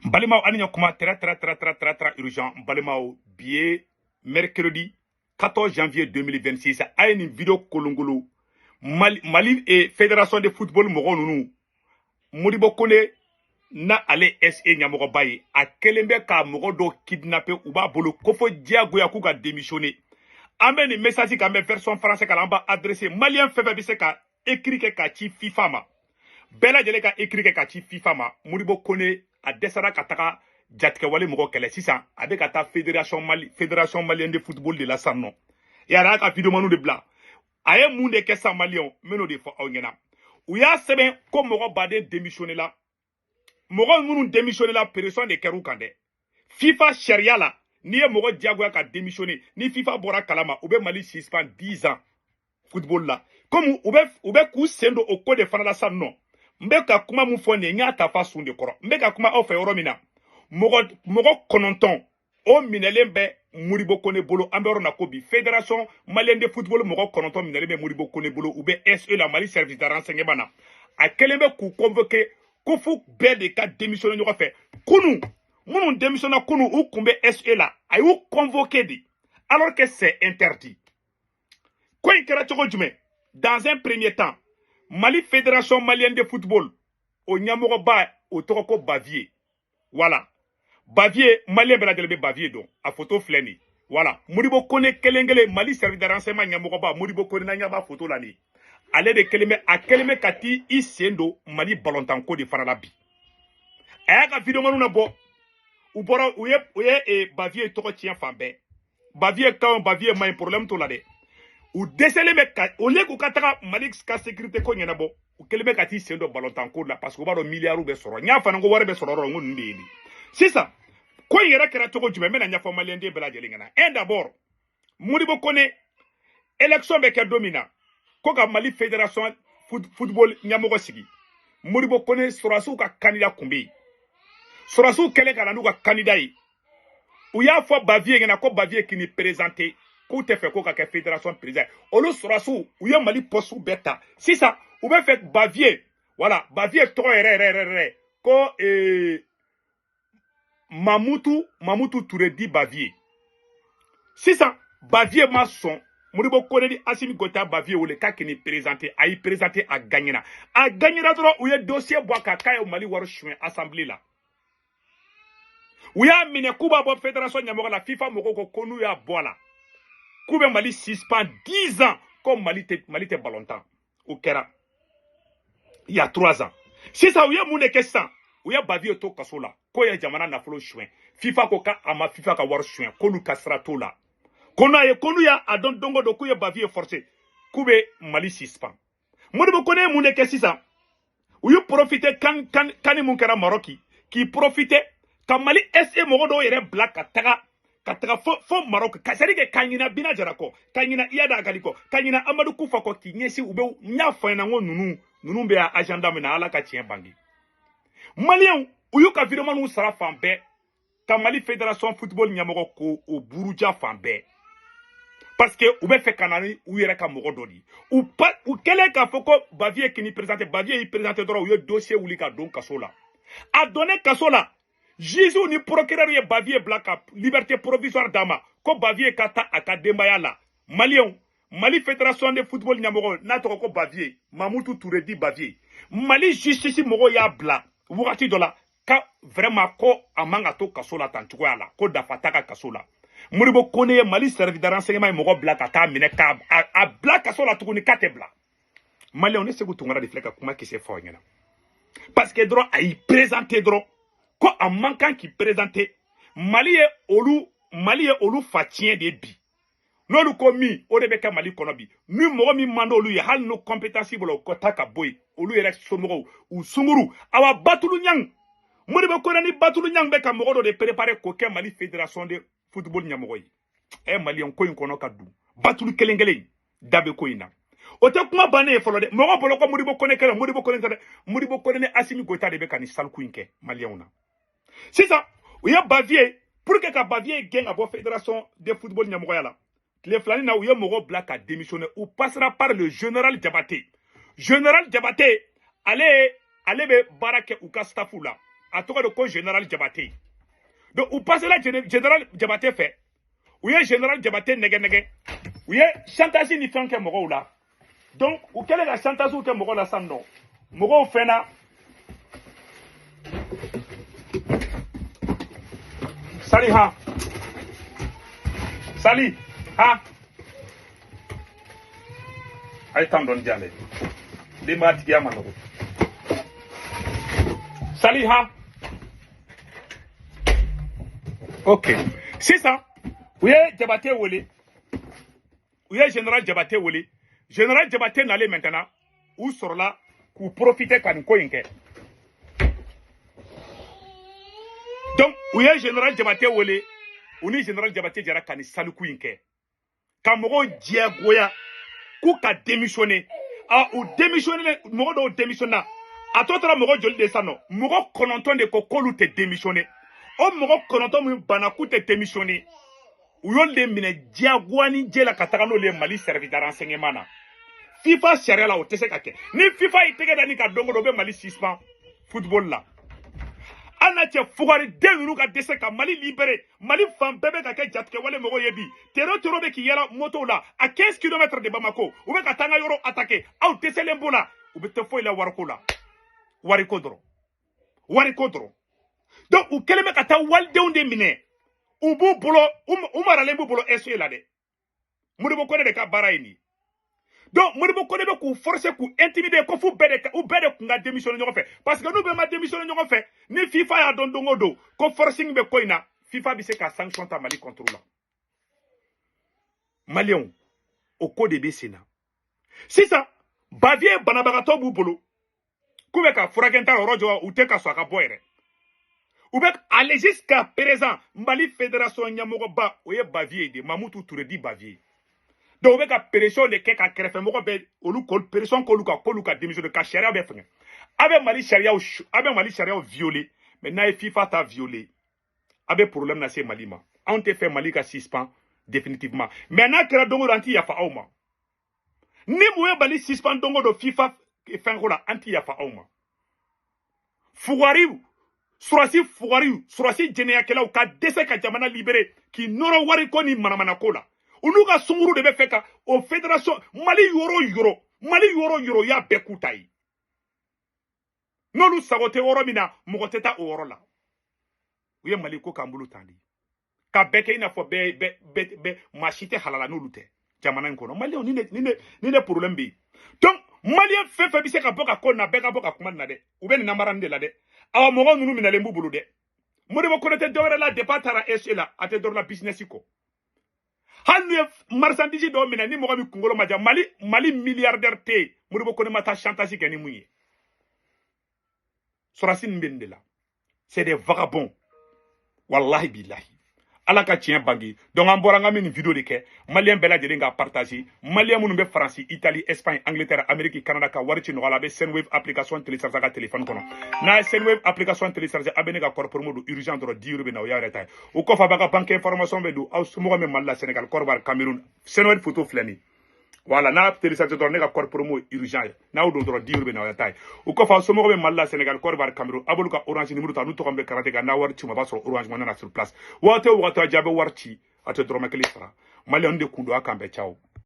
N balimaw, ani ɲakuma, très très très très très très urgent. N balimaw, bi ye mercredi 14 janvier 2026. A ye nin vidéo kolongolo. Mali fédération de football mɔgɔ ninnu, Modibo Kone na ale SE ɲɛmɔgɔba ye, a kɛlen bɛ ka mɔgɔ dɔ kidnapper, u b'a bolo ko fo diyagoya k'u ka démissionner. An bɛ nin message kan, bɛ version français kan, an b'a adressé malien fɛn fɛn bɛ se ka écrit kɛ ka ci FIFA ma, bɛɛ lajɛlen ka écrit kɛ ka ci FIFA ma. Modibo Kone, a dɛsɛra ka taga jatigɛwale mɔgɔ kɛlɛ. Sisan a bɛ ka taa fédération Mali, Fédération malienne de football de la sisan nɔ. Yala a ka videomaniw de bila, a ye mun de kɛ sisan? Maliyɛnw, n bɛn'o de fɔ aw ɲɛna. U y'a sɛbɛn ko mɔgɔ baden démissionné la. Mɔgɔ minnu démissionné la, pression de kɛr'u kan dɛ. FIFA sariya la, n'i ye mɔgɔ diyagoya ka démissionné, ni FIFA bɔra kalama, u bɛ Mali suspend 10 ans football la. Comme u bɛ k'u sen don o ko de fana la sisan nɔ. N bɛ ka kuma mun fɔ nin ye, n y'a ta fa sun de kɔrɔ. N bɛ ka kuma aw fɛ yɔrɔ min na, mɔgɔ 9, o minɛlen bɛ Modibo Kone bolo. An bɛ yɔrɔ na ko bi, Fédération malienne de football mɔgɔ 9 minɛlen bɛ Modibo Kone bolo. U bɛ SE la, Mali service de renseignement na. A kɛlen bɛ k'u convoquer ko fo bɛɛ de ka démissionner ɲɔgɔn fɛ. Kunu, minnu démissionna kunu, u kun bɛ SE la. A y'u convoquer de, alors que c'est interdit. Ko in kɛra cogo jumɛn? Dans un premier temps, Mali, Fédération malienne de football, o ɲɛmɔgɔba, o tɔgɔ ko Bavier. Voilà, Bavier, malien bɛɛ lajɛlen bɛ Bavier dɔn. A photo filɛ nin. Voilà, Modibo Kone kelen kelen, Mali service de renseignement ɲɛmɔgɔba Modibo Kone, n'a ɲɛ b'a photo la nin, ale de kelen bɛ, a kelen bɛ ka t'i i sen don Mali balontanko de fana la bi. A y'a ka videomaniw na bɔ, u bɔra, u ye Bavier tɔgɔ tiɲɛ fan bɛɛ. Bavier ka ɲi, Bavier man ɲi, problème t'o la dɛ. U dɛsɛlen bɛ ka, au lieu k'u ka taga Mali ka sécurité ko ɲɛnabɔ, u kɛlen bɛ ka t'i sen don balontanko la, parce que u b'a dɔn miliyariw bɛ sɔrɔ. N y'a fana ko wari bɛ sɔrɔ yɔrɔ, n ko ninnu de ye nin. Sisan ko in yɛrɛ kɛra cogo jumɛn? N bɛna ɲɛfɔ maliyɛnden bɛɛ lajɛlen ɲɛna. Un, d'abord, Modibo Kone, élection bɛ kɛ don min na ko ka Mali fédération football ɲɛmɔgɔ sigi, Modibo Kone, sɔrɔdasiw ka candidat kun bɛ yen. Sɔrɔdasiw kɛlen ka na n'u ka candidat ye, u y'a fɔ Bavier ɲɛna ko Bavier k'i ni présenter, k'u tɛ fɛ ko ka kɛ fédération président. Olu sɔrɔdasiw, u ye Mali poste bɛɛ ta. Sisan u bɛ fɛ Bavier, voilà, Bavier tɔgɔ yɛrɛ yɛrɛ yɛrɛ yɛrɛ ko Mamutu Ture dit Bavier. Sisan Bavier ma sɔn. Modibo Kone ni Asimi Goïta, Bavier wele k'a k'i ni présenter. A y'i présenter, a gagnera. A gagnera dɔrɔn, u ye dossier bɔ a kan k'a ye Mali wari suɲɛ assemblée la. U y'a minɛ k'u b'a bɔ fédération ɲɛmɔgɔ la. FIFA mɔgɔw ko n'u y'a bɔ a la, k'u bɛ Mali suspend 10 ans, ko Mali tɛ balontan. O kɛra il y a 3 ans. Sisan u ye mun de kɛ sisan? U ye Bavier to kaso la k'o ye jamana nafolo suɲɛ. FIFA ko k'a ma FIFA ka wari suɲɛ, k'olu ka sira t'o la, ko n'a ye ko n'u y'a dɔn don o don k'u ye Bavier forcé, k'u bɛ Mali suspend. Modibo Kone ye mun de kɛ sisan? U y'u profiter kan kan kani mun kɛra Maroc, k'i profiter ka Mali SE mɔgɔ dɔw yɛrɛ bila ka taga fo Maroc, ka c'est à dire que ka ɲina Bina Jara kɔ, ka ɲina Iyad Ag Ghali kɔ, ka ɲina Amadu Kufa kɔ, k'i ɲɛsin u bɛ. N y'a fɔ ɲɛna n ko ninnu bɛ agenda min na, Ala ka tiɲɛ bange. Maliyɛnw, u y'u ka videomaniw sara fan bɛɛ ka Mali fédération football ɲɛmɔgɔ ko o buruja fan bɛɛ, parce que u bɛ fɛ ka na ni u yɛrɛ ka mɔgɔ dɔ de ye. U pa u kɛlen k'a fɔ ko Bavier k'i ni présenté, Bavier y'i présenté dɔrɔn, u ye dossier wuli ka don kaso la. A donnen kaso la, juge ni procureur ye Bavier bila ka liberté provisoire d'a ma, ko Bavier ka taa a ka denbaya la. Maliyɛnw, Mali fédération de football ɲɛmɔgɔ n'a tɔgɔ ko Bavier, Mamutu Ture dit Bavier, Mali justice mɔgɔw y'a bila wagati dɔ la ka vraiment ko a man ka to kaso la tan cogoya la, ko dafa t'a ka kaso la. Modibo Kone ye Mali service de renseignement ye mɔgɔ bila ka taa minɛ k'a a bila kaso la tuguni k'a tɛ bila. Maliyɛnw, ne Segu Tunkara de filɛ ka kuma kisɛ fɔ aw ɲɛna, parce que dɔrɔn a y'i présenté dɔrɔn, ko a man kan k'i présenté. Mali ye olu fa tiɲɛ de bi. N'olu ko min, o de bɛ kɛ Mali kɔnɔ bi. Ni mɔgɔ min man d'olu ye, hali n'o compétence bolo, o ka taa ka bɔ yen. Olu yɛrɛ somɔgɔw, u sunkuru. Awa, Batulu Ɲang, Modibo Kone ni Batulu Ɲang bɛ ka mɔgɔ dɔ de préparer k'o kɛ Mali fédération de football ɲɛmɔgɔ ye. Ɛ, maliyɛn, ko in kɔnɔ ka dun. Batulu kelen kelen da bɛ ko in na. O tɛ kuma bannen ye fɔlɔ dɛ. Mɔgɔ bolo ko Modibo Kone kɛlɛ, Modibo Kone tɛ dɛ. Modibo Kone ni Asimi Goïta de bɛ ka nin saliku in kɛ maliyɛnw na. Sisan u ye Bavier, pour que ka Bavier gɛn ka bɔ fédération de football ɲɛmɔgɔya la, tile filanin na, u ye mɔgɔ bila ka démissionner. U passera par le général Jabate. Général Jabate, ale bɛ baara kɛ u ka staff la. A tɔgɔ de ko général Jabate. Donc u passera général Jabate fɛ, u ye général Jabate nɛgɛ nɛgɛ, u ye chantage ni fɛn kɛ mɔgɔw la. Donc u kɛlen ka chantage kɛ mɔgɔw la sisan nɔ, mɔgɔw fɛnna sali han sali han a ye tan dɔɔni di yan dɛ, denbayatigiya ma nɔgɔ. Sali han, ok. Sisan u ye Jabate wele, u ye général Jabate wele. Général Jabate nalen maintenant, u sɔrɔla k'u profiter ka nin ko in kɛ. Donc u ye général Jabate wele, u ni général Jabate jɛra ka nin saliku in kɛ, ka mɔgɔw diyagoya k'u ka démissionner. A u démissionner, mɔgɔ dɔw démissionna. A tɔ tora mɔgɔ joli de sisan nɔ? Mɔgɔ 9 de ko k'olu tɛ démissionner. O mɔgɔ 9 min banna k'u tɛ démissionner, u y'olu de minɛ diyagoya ni jɛ la ka taga n'olu ye Mali service de renseignement na. FIFA sariya la, o tɛ se ka kɛ. Ni FIFA y'i tɛgɛ da ni ka don o don, o bɛ Mali suspend football la. Hali n'a cɛ fugariden ninnu ka dɛsɛ ka Mali libéré, Mali fan bɛɛ bɛ ka kɛ jatigɛwale mɔgɔw ye bi. Terro terro bɛ k'i yala motow la à 15 km de Bamako, u bɛ ka taa an ka yɔrɔ attaquer. Aw dɛsɛlen b'o la, u bɛ tɛ foyi la wariko la, wariko dɔrɔn, wariko dɔrɔn. Donc u kɛlen bɛ ka taa walidenw de minɛ, u b'u bolo, u maralen b'u bolo SE la dɛ. Modibo Kone de ka baara ye nin ye. Donc Modibo Kone bɛ k'u forcer, k'u intimider ko f'u bɛɛ de, u bɛɛ de kun ka démissionner ɲɔgɔn fɛ, parce que n'u bɛɛ ma démissionner ɲɔgɔn fɛ, ni FIFA y'a dɔn don o don ko forcing bɛ ko in na, FIFA bɛ se ka sanction ta Mali contre la. Maliyɛnw, o ko de bɛ sen na sisan. Bavier banabagatɔ b'u bolo k'u bɛ ka furakɛ, n t'a yɔrɔ jɔ, u tɛ ka sɔn a ka bɔ yɛrɛ. U bɛ aller jusqu'à présent, Mali fédération ɲɛmɔgɔba, o ye Bavier de, Mamutu Ture di Bavier. Donc u bɛ ka pression de kɛ ka kɛrɛfɛmɔgɔ bɛɛ, olu ko pression k'olu kan, k'olu ka démissionner, ka sariya bɛɛ fɛngɛ. A bɛ Mali sariyaw, a bɛ Mali sariyaw violer, mais n'a ye FIFA ta violer, a bɛ problème lase Mali ma. Anw tɛ fɛ Mali ka suspend définitivement, mais n'a kɛra don o don, an ti yafa aw ma. Ni mun ye Mali suspend don o don FIFA fɛnko la, an ti yafa aw ma. Fugariw, surasi fugariw, surasi jɛnɛyakɛlaw ka dɛsɛ ka jamana libéré, k'i nɔrɔ wariko ni manamanako la. U n'u ka sunkuru de bɛ fɛ ka o fédération Mali yɔrɔ o yɔrɔ, Mali yɔrɔ o yɔrɔ, y'a bɛɛ k'u ta ye. N'olu sago tɛ yɔrɔ min na, mɔgɔ tɛ taa o yɔrɔ la. U ye Mali ko k'an bolo tan de, ka bɛɛ kɛ i n'a fɔ bɛɛ bɛɛ bɛɛ bɛɛ, maa si tɛ halala n'olu tɛ jamana in kɔnɔ. Maliyɛnw, ni ne problème bɛ yen. Donc maliyɛn fɛn fɛn bɛ se ka bɔ ka ko na, bɛɛ ka bɔ ka kuma nin na dɛ. U bɛ nin namara nin de la dɛ. Awa, mɔgɔ ninnu minɛlen b'u bolo dɛ. Modibo Kone tɛ dɔwɛrɛ la, depuis a taara SE la, a tɛ dɔwɛrɛ la business kɔ. Hali n'u ye marchandise dɔw minɛ, ni mɔgɔ min kunkolo ma ja, Mali milliardaire tɛ yen Modibo Kone ma taa chantage kɛ ni mun ye. Sɔrɔdasi ninnu bɛ nin de la, c'est des vagabonds, wallahi billahi. Ala ka tiɲɛ bange. Donc an bɔra an ka min nin vidéo de kɛ, maliyɛn bɛɛ lajɛlen ka partager. Maliyɛn minnu bɛ Faransi, Italie, Espagne, Angleterre, Amérique, Canada, ka wari ci nɔgɔya la, a bɛ Sendwave application télécharger a ka téléphone kɔnɔ. N'a ye Sendwave application télécharger, a bɛ ne ka code promo don urgent dɔrɔn, 10 euros bɛ na, o y'a yɛrɛ ta ye. O kɔfɛ, a b'a ka banque information bɛ don aw somɔgɔ min Mali la, Sénégal, Côte d'Ivoire, Cameroun. Sendwave photo filɛ nin ye. Voilà, n'a téléchargé dɔrɔn, ne ka code promo urgent ye, n'a y'o don dɔrɔn, 10 euros bɛ na, o ya ta ye. O kɔfɛ, aw somɔgɔw bɛ Mali la, Sénégal, Côte d'Ivoire, Cameroun, a b'olu ka Orange numéro ta, n'u tɔgɔ min bɛ carte kan, n'a wari ci u ma, a b'a sɔrɔ Orange Money na sur place. Waati o waati, a jaabi bɛ wari ci, a tɛ dɔrɔmɛ kelen sara. Maliyɛnw de kun don, a k'an bɛɛ. Ciao.